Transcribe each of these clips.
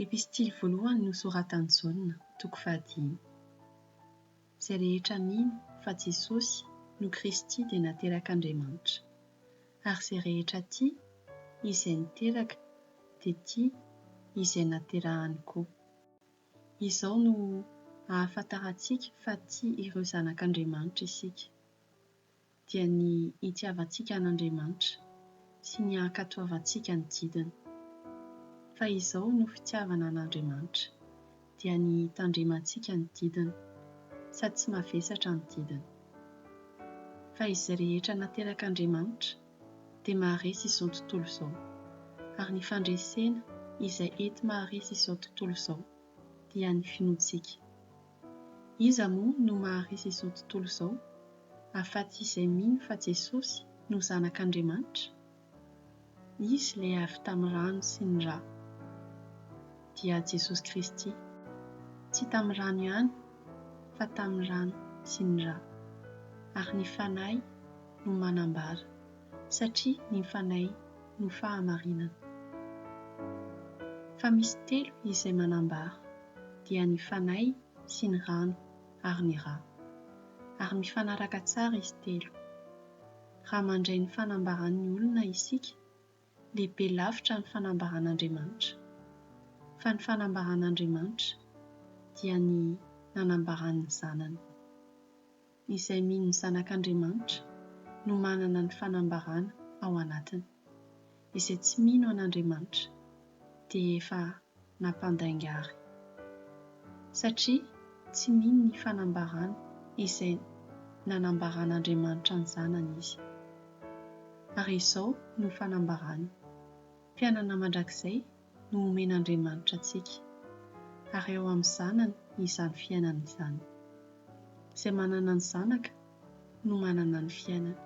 Epistily voalohany nosoratan'i Jaona, toko fahadimy. Izay rehetra mino fa Jesosy no Kristy dia naterak'Andriamanitra. Ary izay rehetra tia izay niteraka dia tia izay naterahany koa. Izao no ahafantarantsika fa tia ireo zanak'Andriamanitra isika, dia ny hitiavantsika an'Andriamanitra sy ny hankatoavantsika ny didiny. Fa izao no fitiavana an'Andriamanitra, dia ny hitandremantsika ny didiny, sady tsy mavesatra ny didiny. Fa izay rehetra naterak'Andriamanitra dia maharesy izao tontolo izao, ary ny fandresena izay enti-maharesy izao tontolo izao dia ny finoantsika. Iza moa no maharesy izao tontolo izao afa-tsy izay mino fa Jesosy no Zanak'Andriamanitra? Izy ilay avy tamin'ny rano sy ny ra, dia Jesosy Kristy. Tsy tamin'ny rano ihany, fa tamin'ny rano sy ny ra. Ary ny Fanahy no manambara, satria ny Fanahy no fahamarinana. Fa misy telo izay manambara, dia ny Fanahy sy ny rano ary ny ra. Ary mifanaraka tsara izy telo. Raha mandray ny fanambaran'ny olona isika, lehibe lavitra ny fanambaran'Andriamanitra. Fa ny fanambaran'Andriamanitra dia ny nanambarany ny Zanany. Izay mino ny Zanak'Andriamanitra no manana ny fanambarana ao anatiny. Izay tsy mino an'Andriamanitra dia efa nampandainga ary. Satria tsy mino ny fanambarana izay nanambaran'Andriamanitra ny Zanany izy. Ary izao no fanambarany, Fiainana mandrakizay no omen'Andriamanitra antsika, ary ao amin'ny Zanany izany fiainana izany. Izay manana ny Zanaka no manana ny fiainana.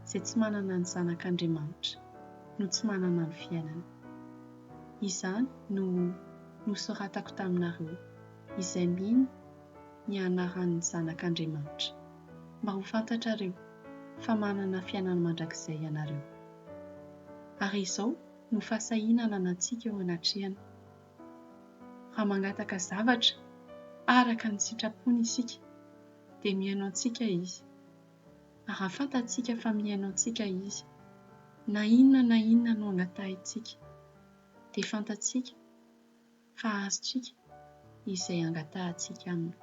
Izay tsy manana ny Zanak'Andriamanitra no tsy manana ny fiainana. Izany no nosoratako taminareo izay mino ny anaran'ny Zanak'Andriamanitra, mba ho fantatrareo fa manana fiainana mandrakizay ianareo. Ary izao no fahasahiana ananantsika eo anatrehany. Raha mangataka zavatra araka ny sitrapony isika, dia mihaino antsika Izy. Ary raha fantatsika fa mihaino antsika Izy, na inona na inona no angatahintsika, dia fantatsika fa azontsika izay angatahantsika Aminy.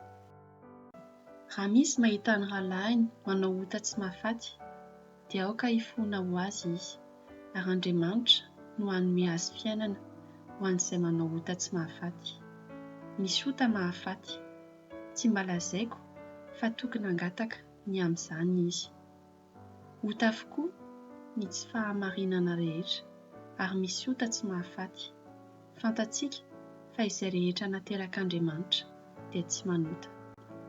Raha misy mahita ny rahalahiny manao ota tsy mahafaty, dia aoka hifona ho azy izy, ary Andriamanitra no hanome azy fiainana ho an'izay manao ota tsy mahafaty. Misy ota mahafaty. Tsy mba lazaiko fa tokony hangataka ny amin'izany izy. Ota avokoa ny tsy fahamarinana rehetra, ary misy ota tsy mahafaty. Fantatsika fa izay rehetra naterak'Andriamanitra dia tsy manota,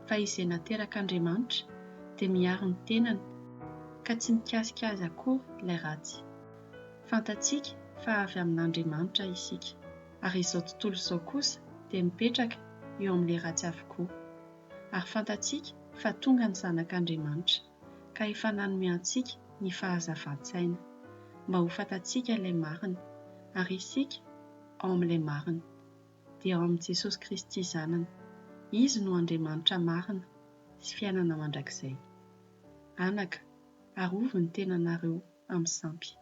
fa izay naterak'Andriamanitra dia miaro ny tenany ka tsy mikasika azy akory ilay ratsy. Fantatsika fa avy amin'Andriamanitra isika, ary izao tontolo izao kosa dia mipetraka eo amin'ilay ratsy avokoa. Ary fantatsika fa tonga ny Zanak'Andriamanitra, ka efa nanome antsika ny fahazavan-tsaina, mba ho fantatsika ilay marina, ary isika ao amin'ilay marina, dia ao amin'i Jesosy Kristy Zanany. Izy no Andriamanitra marina sy fiainana mandrakizay. Anaka, arovy ny tenanareo amin'ny sampy.